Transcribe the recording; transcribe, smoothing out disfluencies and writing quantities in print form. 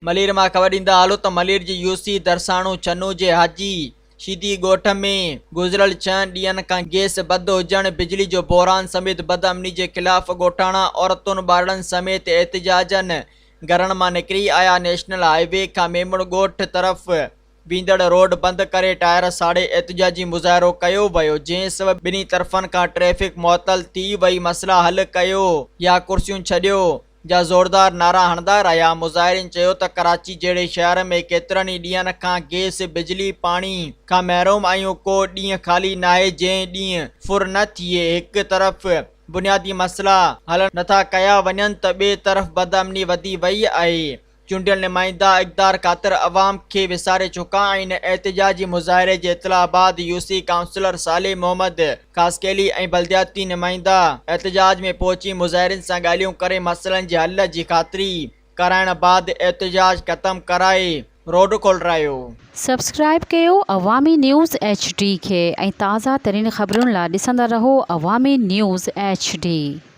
ملير مان خبر ڏيندا هلو ته ملير جي يوسي درساڻو ڇنو جي حاجي شيدي ڳوٺ ۾ گذريل ڇهن ڏينهن کان گيس بند هجڻ، بجلي جو بحران سميت بدامني جي خلاف ڳوٺاڻا عورتن ٻارڙن سميت احتجاجن گهرن مان نڪري آيا، نيشنل هاء وي کان ميمڻ ڳوٺ طرف ويندڙ روڊ بند ڪري ٽائر ساڙي احتجاجي مظاهرو ڪيو ويو، جنهن سبب ٻنهي طرفن کان ٽريفڪ معطل ٿي وئي، مسئلا حل ڪيو يا ڪرسيون ڇڏيو. جا زوردار نعرا هڻندا رهيا. مظاهرين چيو ته ڪراچي جهڙي شهر ۾ ڪيترن ئي ڏينهن کان گيس، بجلي، پاڻي کان محروم آهيون، ڪو ڏينهن خالي ناهي جنهن ڏينهن ڦر نه ٿئي، هڪ طرف بنيادي مسئلا حل نٿا ڪيا وڃن ته ٻئي طرف بدامني وڌي وئي آهي. چونڊيل نمائندا اقتدار خاطر عوام کي وساري چڪا آهن، احتجاجي مظاهري جي اطلاع بعد يوسي ڪائونسلر صالح محمد خاصخيلي ۽ بلدياتي نمائندا احتجاج ۾ پهچي مظاهرين سان ڳالهيون ڪري مسئلن جي حل جي خاطري ڪرائڻ بعد احتجاج ختم ڪرائي روڊ کولرايو. سبسڪرائيب ڪيو عوامي نيوز ايڇ ڊي کي ۽ تازه ترين خبرن لا ڏسندا رهو عوامي نيوز ايڇ ڊي.